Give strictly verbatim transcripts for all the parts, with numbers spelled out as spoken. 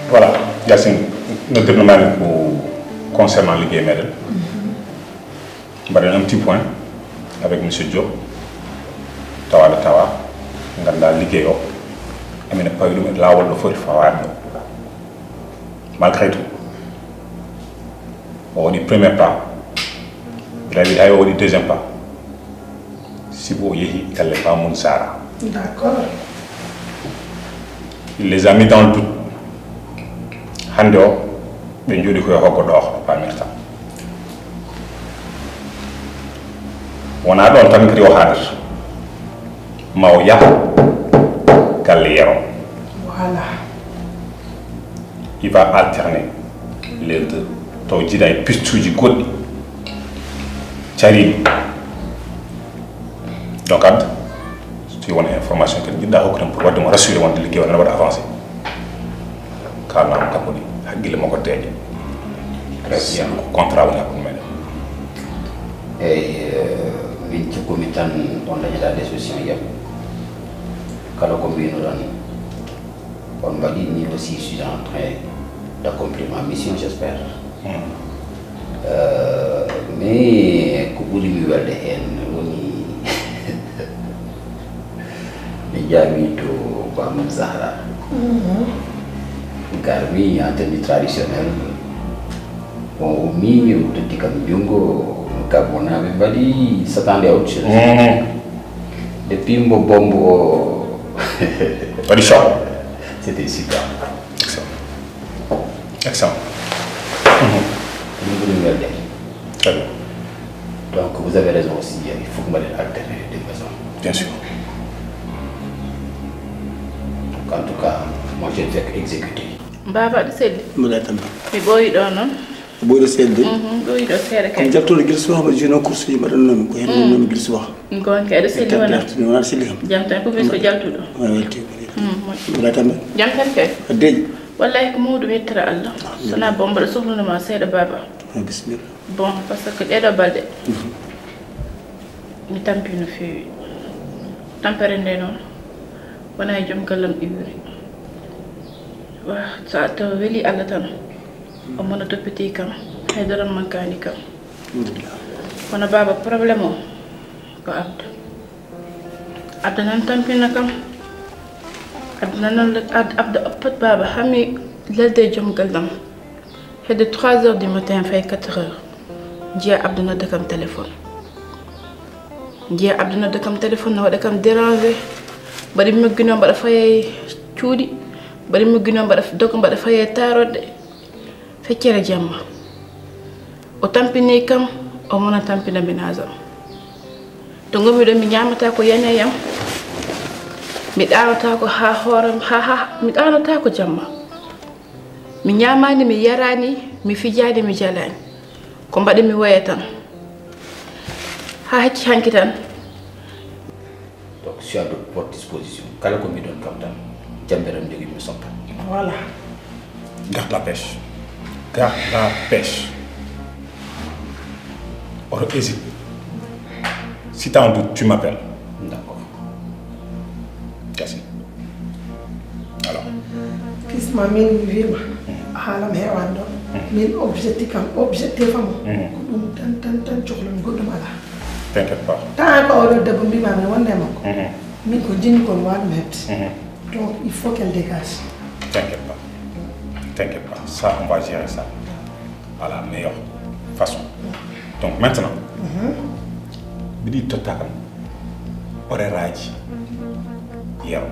Voilà, Yacine, noddirno maami ko concernant liggéey meɗen. Mbaɗen un petit point avec monsieur Diop, tawaɗo tawa, ngannduɗaa liggéey o, emin pawi ɗum e laawol ɗo foti fawaade ɗo. Malgré tout, o waɗi premier pas, mbiɗa wiide hay o waɗi deuxième pas. Sibu o yehi galle Bammun Sara. D'accord. Il les a mis dans le doute. Hannde o, ɓe njooɗi koye hoggo ɗo, o pamirta. Wonaa ɗoon tan kadi o haaɗata. Ma o yah galle Yero. Voilà. Il va alterner les deux. Taw jiida e pistuuji goɗɗi cariiɗi. Donc, ad, so won information kadi njiɗɗa hokkude pour waɗde mo rassuré wonde liggéey o nana waɗa avancé. Kalnama tampude haqqille makko deeƴa. Très bien. Ko contrat woni hakkunde meɗen. Eyyi, eh, min cikkumi tan on dañata décision yam. Kala ko mbinoɗon, on mbaɗi, min aussi, je suis en train d'accomplir ma mission, j'espère. Hmm. Euh, mais ko ɓuri mi welde heen woni mi jaami to Bamum Zahra. Mhm. Garmi en tenue traditionnelle. Bon, o mi o toddi kam junngo, kam wona ɓe mbaɗi s'attendre à autre chose. Mhm. Depuis mbo bombo o. Waɗi choc. C'était super. Excellent. Excellent. Mhm. Ɗum ɓuri welde. Très bien. Donc, vous avez raison aussi, il faut que mbaɗen alterner les deux maisons. Bien sûr. Donc, en tout cas, moi, je ne fais qu'exécuter. Baaba, aɗa selli? Mbaɗa tan. Mi ɓooyi ɗo noon. Ɓooyi ɗo seeɗa de. Mhm, ɓooyi ɗo seeɗa kay. Komi jaltuɗo gila subaha, mbaɗa jino course ji mbaɗannoomi ko heen. Mm. Wonnoomi gila subaha. Gonga, aɗa selli wona? Wona selli kam. Jam tan, ko bisko jaltuɗo. Wona welti. Mm, moƴƴi. Mbaɗa tan. Jam tan kay. Addeji. Wallahi ko mawɗum, yettira Allah. Alhamdulillah. Sona boom mbaɗa sohluno ma seeɗa, baaba. Ah, bisimilla. Bon, parce que ɗeɗo balɗe, mhm, mi tampi no feewi. Tampere nde noon, wona e joom gallam iwri. Wa, so a taw weli Allah tan, o mona toppiti kam, hay dara mankaani kam. Alhamdulillah. Kono baaba, problème o ko Abdou. Abdou nan tampina kam. Abdou nan, Abdou, Abdou oppat baaba, hami lelde e joom gallam. Hedde trois heures du matin, fay quatre heures. Njiya Abdou nodda kam téléphone. Njiya Abdou nodda kam téléphone, no waɗa kam dérangé. Mbaɗi mogginoo mbaɗa fayee cuuɗi. Mbaɗi mogginoo mbaɗa dogo mbaɗa fayee taarodde. Feccere jamma. O tampini kam, o mona tampina ménage am. To ngonmi ɗo, mi ñaamata ko yani e am. Mi ɗaanata ko haa hoore, haa, haa, mi ɗaanata ko jamma. Mi ñaamaani, mi yaraani, mi fijaani, mi jalaani. Ko mbaɗi mi woya tan. Haa hecci hanki tan. Donc, je suis à votre disposition. Kala ko mbiɗon kam tan, jambere mi jogii mi sokka. Voilà. Garde la pêche. Garde la pêche. Oto hésite. Si t'as un doute, tu m'appelles. D'accord. Kasi. Alors. Kisma, min mi wiima haalam heewaani ɗo. Min objectif kam, objectif am ko ɗum tan tan tan cohlam, goɗɗum alaa. T'inquiète pas. Tant que oɗo debbo mbima mi wonde makko, min ko jinmi kon waɗum heɓde. Donc il faut qu'elle dégage. T'inquiète pas. T'inquiète pas. Ça, on va gérer ça à la meilleure façon. Donc maintenant, mbiɗi totta kam horaire aji Yero.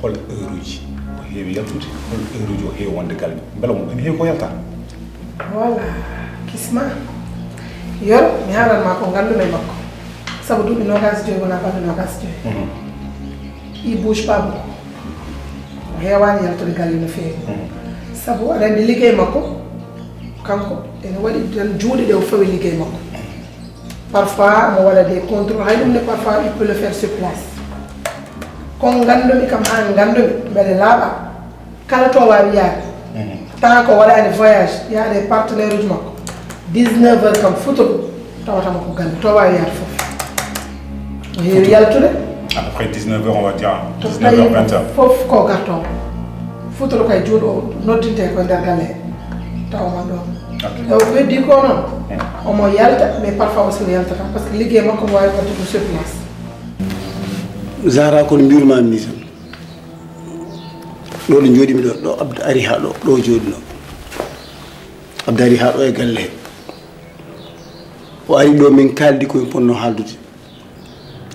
Hol heure uji o heewi yaltude, hol heure uji o heewi wonde galle? Mbela mo ene heewi ko yalta? Voilà. Kisma, Yero, mi haalan ma ko nganndu-mi e makko. Sabu duuɓi noogaas e joyi wona balɗe noogaas e joyi. Il bouge pas beaucoup. O heewaani yaltude galle no feewi. Sabu aɗa anndi liggey makko, kanko ene waɗi tan juuɗe ɗe o fawi liggey makko. Parfois omo waɗa des contrôles, hay ɗum ne parfois il peut le faire sur place. Ko nganndu-mi kam haa nganndu-mi mbeɗe laaɓa. Kala to waawi yaade. Tant que waɗaani voyage yaade e partenaire uji makko, dix-neuf heures kam futuro tawata mo ko galle to waawi yaade fof. O heewi yaltude. À peu près dix-neuf heures, on va dire. To dix-neuf heures, vingt heures. Fof ko gartoowo. Futuro kay juuɗo o noddinte ko e nder galle he tawa man ɗo. E o ko heddi ko noon, omo yalta, mais parfois aussi o yaltata par ce que liggey makko mo waawi waɗde ɗum sur place. Zahra, kono mbirma mi tan. Ɗo ɗo jooɗimi ɗo, ɗo Abdou ari haa ɗo, ɗo jooɗino. Abdou ari haa ɗo e galle he. O ari ɗo min kaaldi ko min ponno haaldude.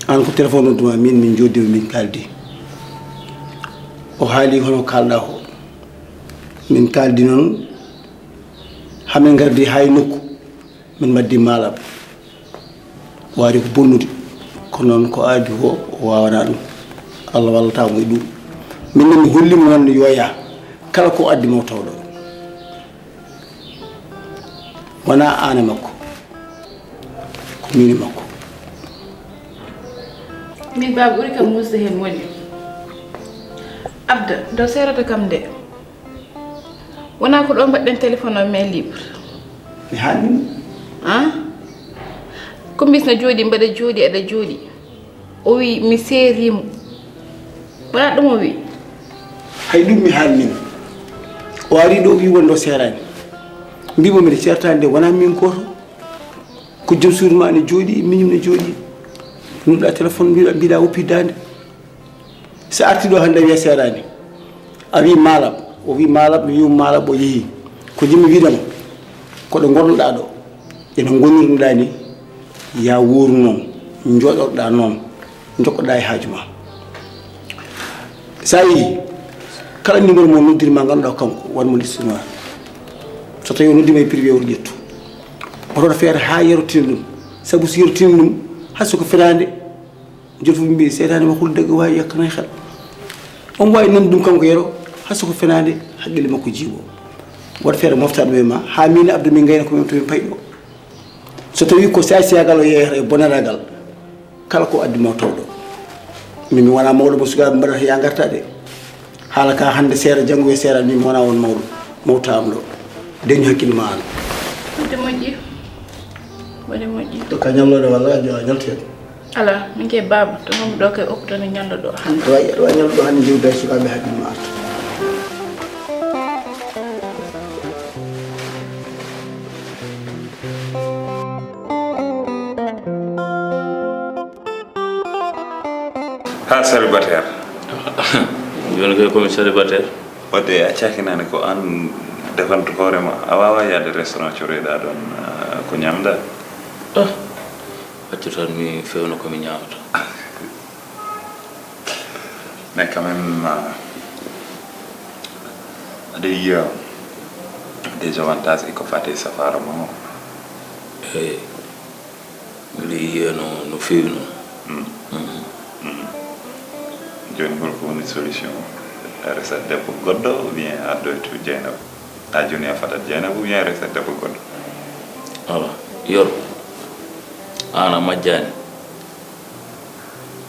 Aan ko téléphone nodduma min, min jooɗdima min kaaldi. O haali hono kaalɗa ko. Min kaaldi noon, hamin ngardi haa e nokku. Min mbaɗdi maalab. Waari ko bonnude. Kono noon ko aadi ko o waawanaa ɗum. Allah wallata mo e ɗum. Min noon mi holli mo wonde yo yah. Kala ko addi mo taw ɗo. Wonaa aan e makko. Ko min e makko. Min baaba ɓuri kam muusde heen moƴƴo. Abda, nde o seerata kam nde. Wonaa ko ɗo mbaɗɗen téléphone o mais libre. Mi haalni mo. Ah? Ko mbisno jooɗi mbaɗa jooɗi aɗa jooɗi. O wi mi seeriimo. Wonaa ɗum o wi. Hay ɗum mi haalni mo. O ari ɗo wi wonde o seeraani. Mbimo mbiɗa seertaani de wonaa min gooto. Ko joom suudu ma ne jooɗi, miñum ne jooɗi. Nodɗa téléphone mbiɗa mbiɗa woppi daande. So arti ɗo hannde wiya seeraani. A wi maalab, o wi maalab, mi wi maalab o yehi. Ko jimmi wiide mo, ko ɗo ngonnoɗa ɗo, ene ngonirnoɗa ni, ya wooru noon, jooɗorɗa noon, jokkoɗa e haaju ma. Sa yehi, kala numéro mo noddiri ma ngannduɗa ko kanko, wan mo liste noir. So tawi o noddima e privé o ƴettu. Oto feere ha yerotina ɗum. Sabu so yerotina ɗum, hay so ko fenaande, Jolfuɓe mbi seytaane ma hul dagge waawi yakkana e xel. Omo waawi nande ɗum kanko yero, hay so ko fenaande haqqille makko jiiɓo. Waɗ feere mofta ɗum e ma, haa min Abdou min ngayna ko min to min payi ɗo. So tawi ko saay seyagal o yeeyata e bonanagal, kala ko addi ma tawɗo. Min mi wona mawɗo mo sukaaɓe mbaɗata ya ngarta de. Haala ka hannde seera, janngo e seera, min mi wona on mawɗo. Mawta am ɗo. Deñu hakkille ma an. Wonde moƴƴi. Wonde moƴƴi. Ka ñalloɗo walla a ñalti hen. Ala, min ke baaba, to ngam ɗo kay okkuto no ñallo ɗo hannde. Awa, awa ñallo ɗo hannde jewda e sukaaɓe hakkille ma arta. Ha célibataire. Jooni kay komi célibataire. Wadde a cakinaani ko aan defanto hoore ma, a waawaa yahde restaurant coroyɗaa ɗoon ko ñaamdaa? Ah, accu tan mi fewna ko mi ñaamata. Mais quand même, aɗa yiya des avantages e ko faati e safaara ma o? Eey. Mbiɗo yiya no, no feewi noon. Jooni hol ko woni solution? A resat debbo goɗɗo ou bien a addoytu Dieynaba? A jooni a fadat Dieynaba ou bien a resat debbo goɗɗo? Ala, Yero, aan a majjaani.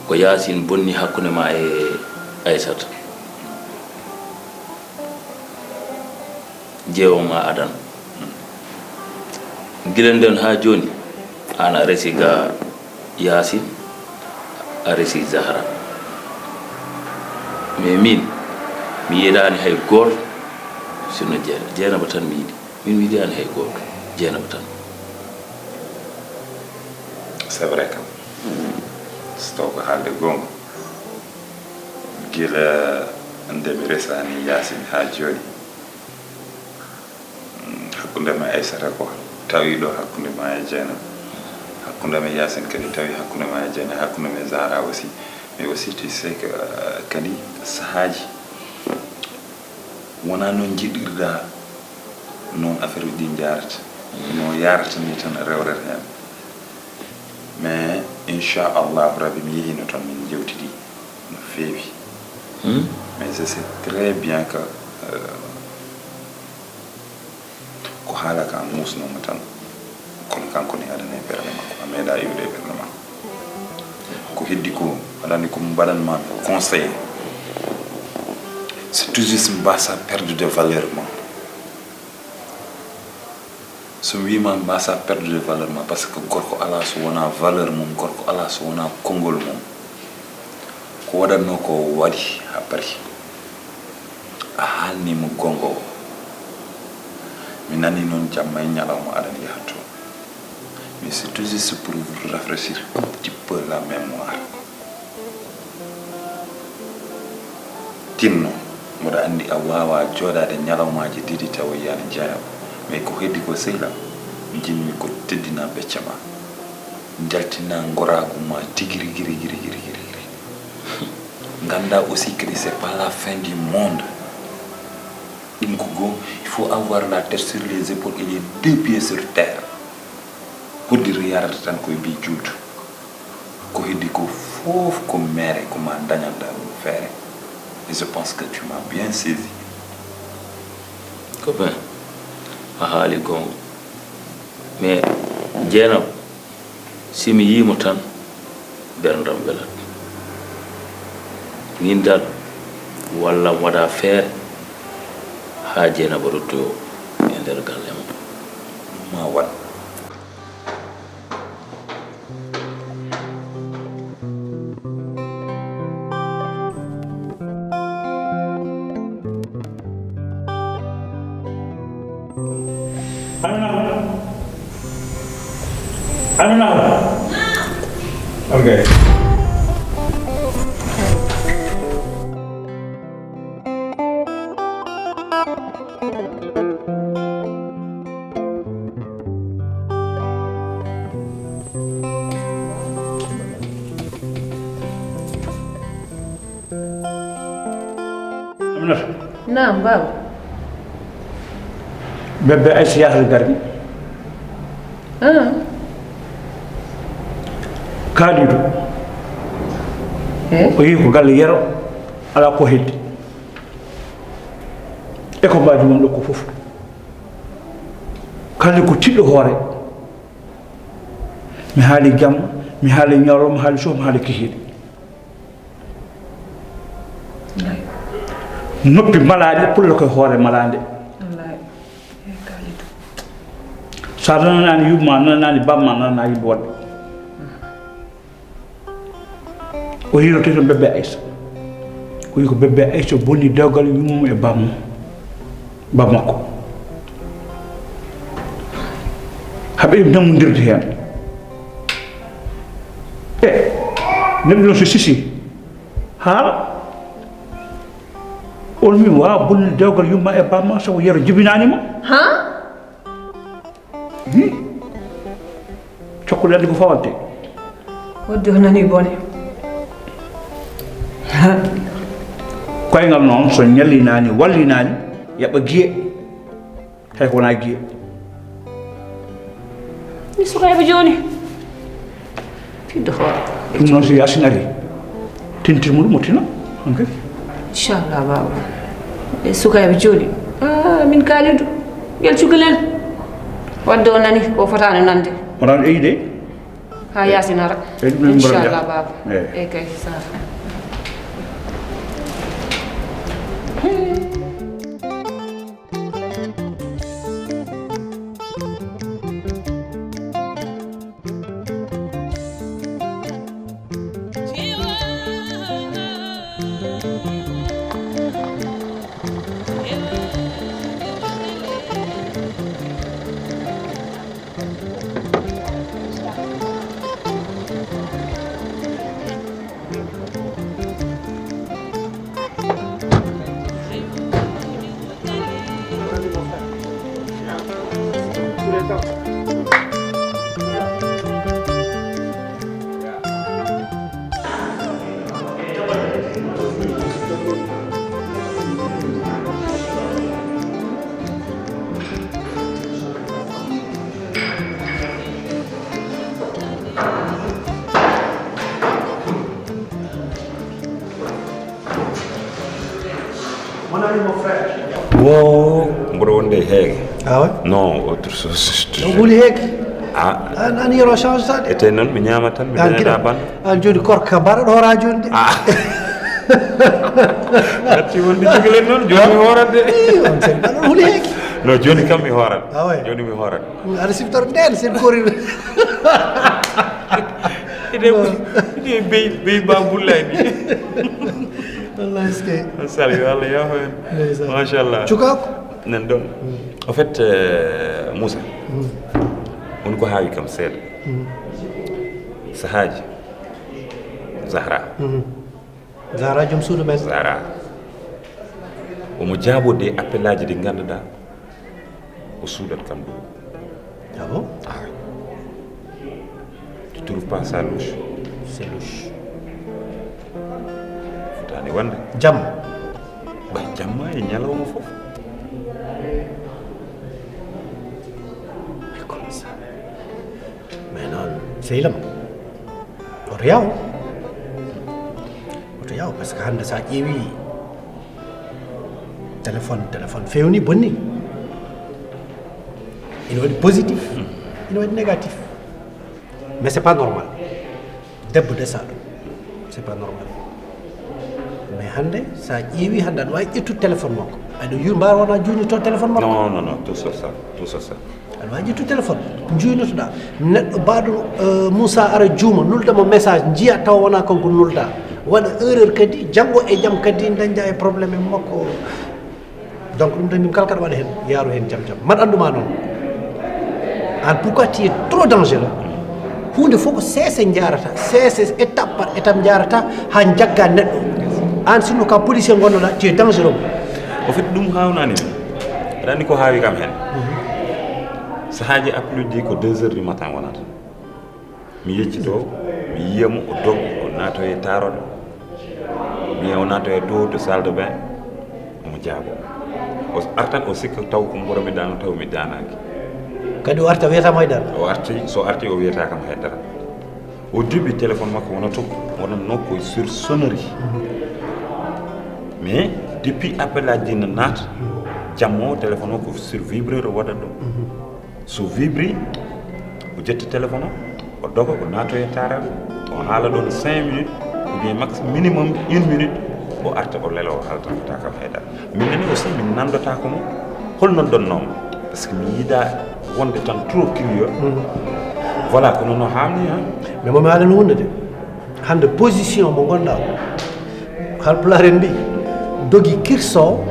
Ko Yaasin bonni hakkunde ma e Aysata. Jeewo ma adan. Gila nden haa jooni, aan a resi ga Yaasin, a resi Zahra. Mais min, mi yiɗaani hay gooto, sinno Jeen-, Jeenaba tan mi yiɗi. Min mi yiɗaani hay gooto, Jeenaba tan. C'est vrai kam. So taw ko haalde goonga, gila nde mi resaani Yaasin haa jooni, mm, hakkunde am e Aysata ko tawi ɗo hakkunde ma e Jeena. Hakkunde am e Yaasin kadi tawi hakkunde ma e Jeena, hakkunde am e Zahra aussi. Mais aussi, tu sais que, euh, kadi sahaaji wonaa noon njiɗirɗa noon affaire uji ɗi njaarata. No yaarata ni tan rewrata heen. Mais inchallahu rabbi mi yehiino toon min njewtidi no feewi. Hmm? Mais je sais très bien que, euh, ko haala ka muusnoma tan, kono kanko ne adana e ɓernde makko, a meeɗa iwde e ɓernde makko. Ko heddi ko, aɗa anndi ko mbaɗan ma conseillé, c'est tout juste mbasa perdre de valeur ma. So mi wiima mbasa perdre de valeur ma, parce que gorko ala so wona valeur mum, gorko ala so wona konngol mum. Ko waɗatno ko waɗi haa paari. A haalni mo goonga o. Mi nani noon jamma e ñalawma aɗa yaha toon. Mais c'est tout juste pour vous rafraîchir un petit peu la mémoire. Tinno, mboɗo anndi a waawaa jooɗaade ñalawmaaji ɗiɗi tawa yiyaani Jeynaba. Mais ko heddi ko sehil am, njiɗmi ko teddinaa becce ma. Njaltinaa ngoraagu ma tigi rigi rigi rigi rigi rigi. Nganndaa aussi kadi c'est pas la fin du monde. Ɗum ko goo, il faut avoir la tête sur les épaules et les deux pieds sur terre. Hoddiro yarata tan koye mbi juutu. Ko heddi ko fof ko mere ko ma dañanɗa ɗum feere. Et je pense que tu m'as bien saisi. Copain, a haali goonga. Mais Jeynaba, si mi yii mo tan, ɓerndam welat. Min dal, wallam waɗa feere haa Jeynaba rutto e nder galle mum. Ma waɗ. Amina. Amina. Okay. Aminata. Naam, baaba. Bébé Aïssa Yaasin gardi. Ah. Kaalidu. Eh? O yehi ko galle Yero, alaa ko heddi. E ko mbaadi won ɗo ko fof. Kaalidu ko tiɗɗo hoore. Mi haali jam, mi haali ñawlo, mi haali suuf, mi haali kihiiɗe. Wallaahi. Noppi malaaɗi, pullo koye hoore malaande. Wallaahi. Eh, Kalidou. So a nananaani yumma, a nananaani bamma, a nananaani yimɓe woɗɓe. O hiirotee toon bébé Aïssa. O wii ko bébé Aïssa bonni dewgal yummum e bamum. Ba makko. Haɓe nangondirde heen. E, neɗɗo noon so sisi, haala. On mi waawa bonnude dewgal yumma e bamma sabu Yero jibinaani mo. Ha? Hmm? Cokkuɗen ko fawante. Wadde o nani bone. Koyngal noon, so ñallinaani, wallinaani, yaɓa giye. Hay ko wonaa giye. Mi sukayɓe jooni. Fidde hoore. Ɗum noon, so Yaasin ari, tintir mo ɗum, o tina. Hankadi. Inchallah, baaba. E sukayɓe jooni. Ah, min Kalidou. Ngel cukalel. Wadde o nani, ko fotaano nande. Wonaa ɗum eyi de. Haa Yaasin ara. Eyi, ɗum en mbaɗa. Inchallah, baaba. Eyi. Eyi kay, Sara. Mon ami, mon frère. Wo, mboɗo wonde e heege. Ah ouais? Non, autre chose. No huli heege. Ah. An, an yero change ça de. Ete noon mi ñaama tan, mi dañata banndo. An joni korka mbaɗa ɗo raa joni de. Ah. Gatti wonde jogilen noon, joni mi hoorat de. Ii, on sen mbaɗa huli heege. Non, joni kam mi hoorat. Ah ouais. Joni mi hoorat. Aɗa siftora ndeen sen kori. Ide ide bey bey ba bullay ni. Wallahi, est-ce que? Sali, Allah yaafo en. Ndeysaan. Machallah. Cukaako? Nan ɗon. En fait, euh, Moussa, woni ko haawi kam seeɗa. Sahaaji, Zahra. Zahra, joom suudu men. Zahra. Omo jaaboo ɗe appelaaji ɗi ngannduɗaa o suuɗat kam ɗum. Ah bon? Ah oui. Tu trouves pas ça louche? C'est louche. Fotaani wonde. Jam. Ba jamma e ñalawma fof. Mais comment ça? Mais non, sehil am. Oto yaw. Oto yaw, parce que hannde so a ƴeewi téléphone, téléphone fewni, bonni. Ina waɗi positif, ina waɗi négatif. Mais c'est pas normal. Debbo desa ɗum. C'est pas normal. Mais hannde, so a ƴeewi hannde, aɗa waawi ƴettude téléphone makko. Aɗa yu-, mbaawaa wona juuñoto téléphone makko. Non, non, non, tout ça, ça, tout ça, ça. Aɗa waawi ƴettude téléphone, njuuynotoɗaa. Neɗɗo mbaɗo, euh, Moussa ara juuma, nulda mo message, njiya tawa wona kanko nulda. Waɗa erreur kadi, janngo e jam kadi, dañda e problème e makko. Donc, ɗum tan, min kala kaɗa waɗa heen, yaaru heen jam jam. Mbaɗa anndu ma noon. An, pourquoi tu es trop dangereux? Huunde fof ko seese njaarata, seese étape par étape njaarata haa njagga neɗɗo. An, sinno ka policier ngonnoɗaa, tu es dangereux. Au fait, ɗum haawnani mi. Aɗa anndi ko haawi kam heen? Sahaaji appel uji ko deux heures du matin wonata. Mi yeccito, mi yiya mo, o doggi, o naatoyi e taaroɗe. Mi yiya o naatoyi e to, to salle de bain, omo jaabo. O artan, o sikka taw ko mboro mi daano, taw mi daanaaki. Kadi o arta, wiyata mo haydara? O arti, so arti, o wiyata kam haydara. Au début, téléphone makko wona to, wonatno ko sur sonnerie. Mais depuis appel aji ɗi no naata, jamma o téléphone o ko sur vibreur o waɗat ɗum. So vibri, o ƴetta téléphone o, o doga, o naatoya e taaraɓe, o haala ɗon cinq minutes, ou bien max minimum une minute, o arta, o lelo, o haalta kam haydara. Min nani aussi, min nandotaako mo, hol non ɗon noon? Parce que mi yiɗa wonde tan trop curieux. Voilà, kono no haamni, hein? Mais momi haalano hunde de. Hannde position mo ngonɗaa o, Haalpulaar en mbi, dogi kirso,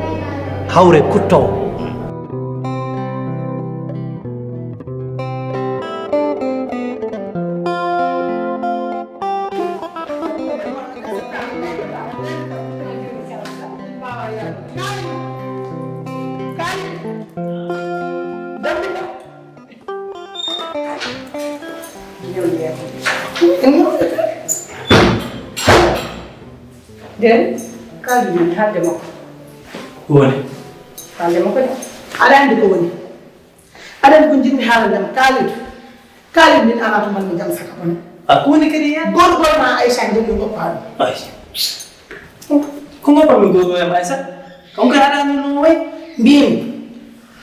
hawre kutto. Den, Kalidou, haalde makko. Ko woni? Haalde makko de. Aɗa anndi ko woni? Aɗa anndi ko njiɗmi haalande ma, Kalidou. Kalidou, min alaa to mbaɗmi jam saka bone. A, ko woni kadi heen? Gorgol ma Aïcha, njogi ngoppa ɗum. Ay. Ko ngoppa mi gorgol am Aïcha? Kanko e aɗa anndi no wayi? Mbimi,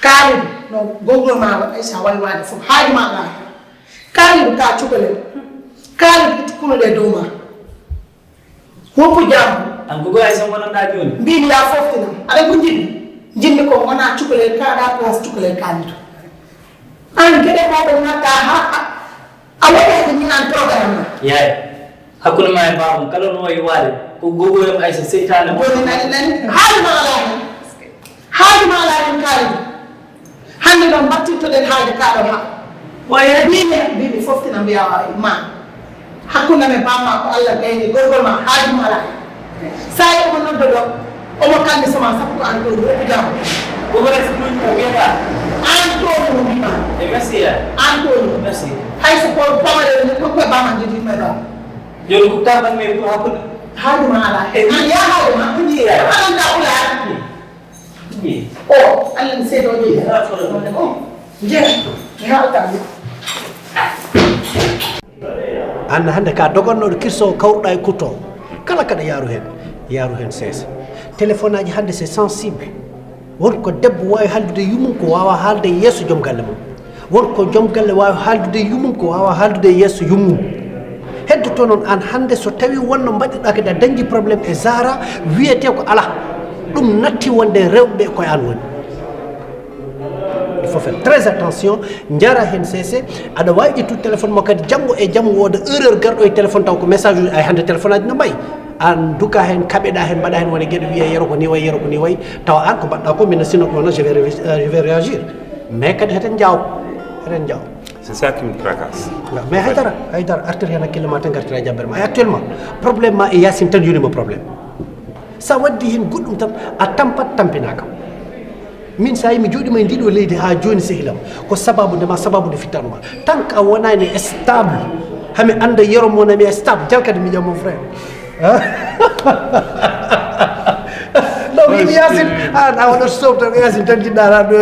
Kalidou, no gorgol ma on Aïcha wayi waade fof. Haaju ma alaa heen. Kalidou, ka cukalel. Kalidou, ittu kunu ɗe dow ma. Woppu jam. An ko goya so wonanɗa joni? Mbimi ya foftinam. Aɗa ko njiɗmi? Njiɗmi ko wona cukalel ka ɗa place cukalel Kalidou. An geɗe mawɗo natta ha a, a waɗi hade ni an programme ma. Yaay. Hakkunde ma e baabam kala no wayi waade ko gogoyam Aïssa seytaane mo. Joni nani nani. Haali ma ala hen. Haali ma ala hen Kalidou. Hannde noon mbattirtoɗen haalde kaa ɗoo haa. Waye? Mbimi, mbimi fof tina mbiya ma. Hakkunde men bamma ko Allah gayni gorgol ma haaju ma alaa. Saa yi omo noddo ɗo, omo kalmi sama sappo ko an ɗo, ɗo jam. Ko wona si ɗum ko wiyata? Antonio wima. E merci ya. Antonio. Merci. Hay so ko bamare ni ko ko bamande di me ba. Yo ko taban me ko hakul. Hadu ma ala. E na ya hadu ma. Ni ya. Ala da kula. Ni. Oh, ala ni se do ni. Oh. Je. Ni ha ta. Aan hannde ka dogannooɗo kirso kawruɗaa e kuttoowo, kala kaɗa yaaru heen, yaaru heen seese. Téléphone aji hannde c'est sensible. Won ko debbo waawi haaldude e yummum ko waawaa haalde e yeeso joom galle mum. Won ko joom galle waawi haaldude e yummum ko waawaa haaldude e yeeso yummum. Heddoto noon aan hannde so tawii wonno mbaɗirɗaa kadi a dañdi problème e Zahra, wiyetee ko alaa. Ɗum natti wonde rewɓe ɓe koye aan woni. Il faut faire très attention, njara heen seese. Aɗa waawi ƴettude téléphone mo kadi janngo e jam wooda erreur garɗo e téléphone taw ko message uji ay hannde téléphone aji no mbayi. Aan duka heen kaɓeɗa heen mbaɗa heen wona geɗe wiya yero ko ni way yero ko ni way tawa aan ko mbaɗɗa ko min sino ko wona je vais révi- euh, je vais réagir. Mais kadi heten jaaw heten jaaw. C'est ça qui me tracasse. Mais haydara haydara artir heen hakkille ma tan gartira jabbere ma e actuellement problème ma e Yacine tan yoni mo problème. Sa waddi heen goɗɗum tan a tampat tampinaka. Min sa yimi joɗima e ndiɗo leydi ha joni sehilam ko sababu ndema sababu nde fittanuma. Tant que a wonani stable hami anda yero mo nami stable jal kadi miñam mon frère. Non mi yasin an a waɗat softa ko yasin tan jiɗɗa tan ɗo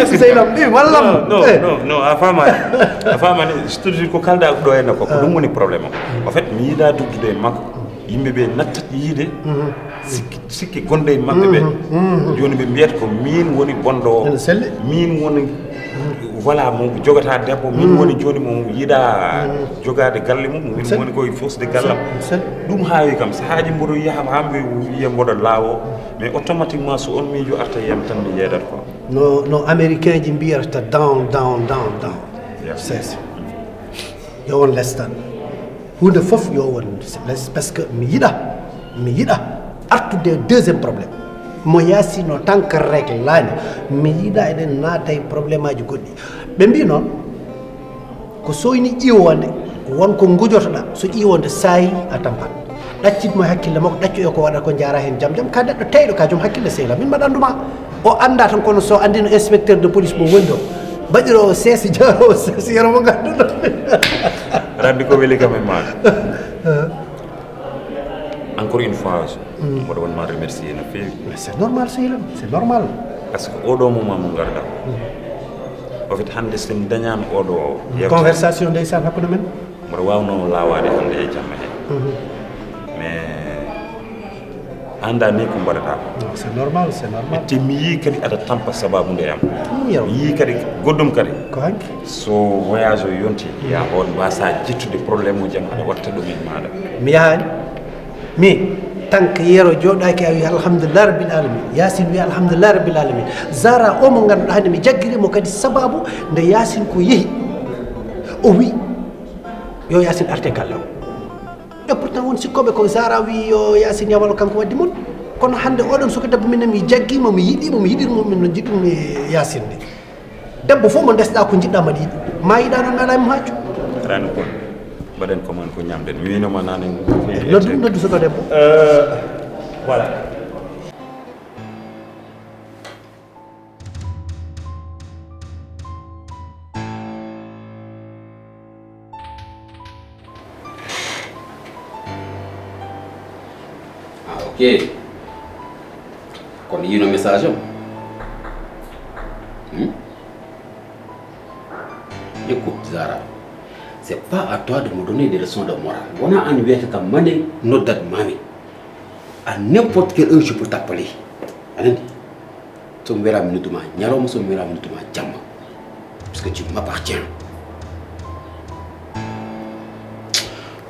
e seylam ɗi wallam. Non a famani a famani, c'est toujours ko kalɗa ɗo henna ko ko ɗum woni problème o. En fait mi yiɗa duggude e makko. Yimɓe ɓe nattat yiide sikki sikki gonɗo e maɓɓe ɓe. Joni ɓe mbiyata ko min woni bonɗo o, min woni voilà mo jogata debbo, min woni joni mo yiɗa jogade galle mum, min woni koye fosde gallam. Ɗum haawi kam sahaaji mboɗo yaha ha mbi wiya mboɗo laawo. Mais automatiquement so on miijo arta yiyam tan mi yeedat ko. No no américain ji mbiyata down down down down. Sese. Yo won lestan. Hunde fof yo won les parce que mi yiɗa mi yiɗa artude deuxième problème. Mo yasino tan ka règle lani mi yiɗa eɗen naata e problème aji goɗɗi. Ɓe mbi noon ko soyni ƴiwonde won ko gujotoɗa so ƴiwonde saayi a tampat. Ɗaccitmo e hakkille makko ɗaccu e ko waɗata ko jaara heen jam jam ka neɗɗo teyɗo ka joom hakkille sehla min mbaɗa annduma. O annda tan kono so anndino inspecteur de police mo woni ɗo baɗiroowo seese jaaroowo seese yero mo ngannduɗo. Aɗa anndi ko weli kam e maɗa. Encore une fois mboɗo wonma remercier no feewi. Mais c'est normal sehlam c'est normal. Parce que oɗo moment mo ngarɗa o fait hannde sen dañani oɗo o conversation ndeysaan hakkude men. Mboɗo waawno laawaade hannde e jamma hee. Mais annda ni ko mbaɗata ko. C'est normal, c'est normal. Te mi yii kadi aɗa tampa sababu nde am. Mi yii kadi goɗɗum kadi. Ko hanki. So voyage o yonti ya on mbasa ƴettude problème uji am aɗa watta ɗum e maɗa. Mi yahaani. Min tan ko yeero jooɗaaki a wii alhamdulillah rabbil alamin. Yaasin wii alhamdulillah rabbil alamin. Zara o mo ngannduɗaa hannde mi jaggiri mo kadi sababu nde Yaasin ko yehi. O wii yo Yaasin arte galle o. E pourtant won sikkooɓe ko Zara wii yo Yaasin yawalo kanko waddi mon. Kono hannde oɗon suka debbo minen mi jaggiimo mi yiɗiimo mi yiɗirmo min no jiɗirmi Yaasin ni. Debbo fof mo ndesɗa ko jiɗɗa mbaɗa yiɗi ma yiɗa noon mi ala e mum haccu. Rano kon mbaɗen commande ko ñamden mi winoma nane. Noddu noddu suka debbo. Voilà. Ah, ok. Kono yino message am. Hmm? Écoute, Zara, c'est pas à toi de me donner des leçons de morale. Wona an wiyata kam mane noddat mami. À n'importe quelle heure je peux t'appeler. Anani? Somi wela mi nodduma ñalawma somi wela mi nodduma jamma. Parce que tu m'appartiens.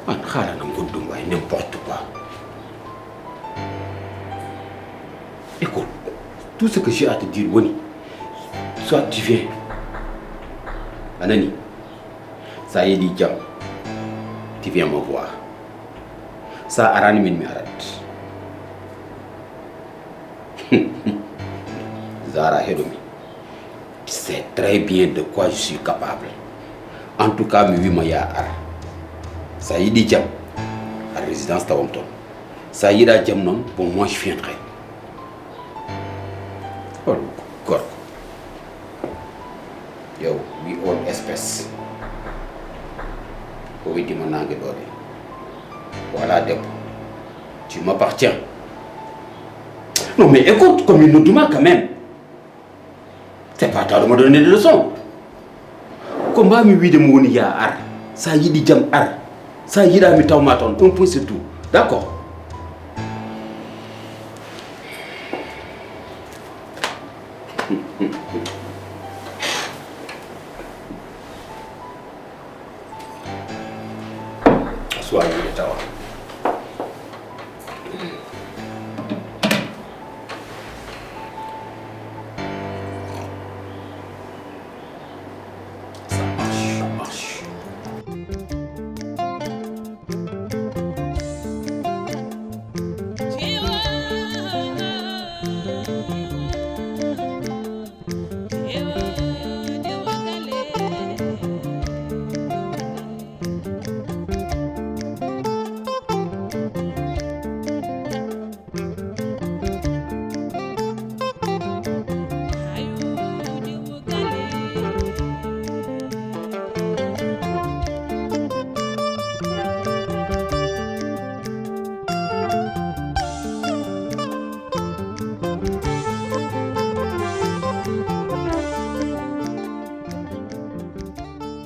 An haalana goɗɗum way n'importe quoi. Écoute, tout ce que j'ai à te dire woni soit tu viens. Anani? Sa yeeɗi jam tu viens me voir. Sa arani min mi arat. Zara heɗomi. Tu sais très bien de quoi je suis capable. En tout cas mi wima ya ar. Sa yiɗi jam a résidence tawam toon. Sa yiɗa jam noon pour moi je viendrai. Hol Gorko, yow, wi on espèce. O weddima nangue ɗo de. Voilà, debbo, tu m'appartiens. Non, mais écoute, comme il nous douma quand même. C'est pas toi de me donner des leçons. Ko mbawmi wiide mo woni ya ar. Sa yiɗi jam, ar. Sa yiɗa, mi tawma toon. Un point, c'est tout. D'accord. A suwa wiide tawa.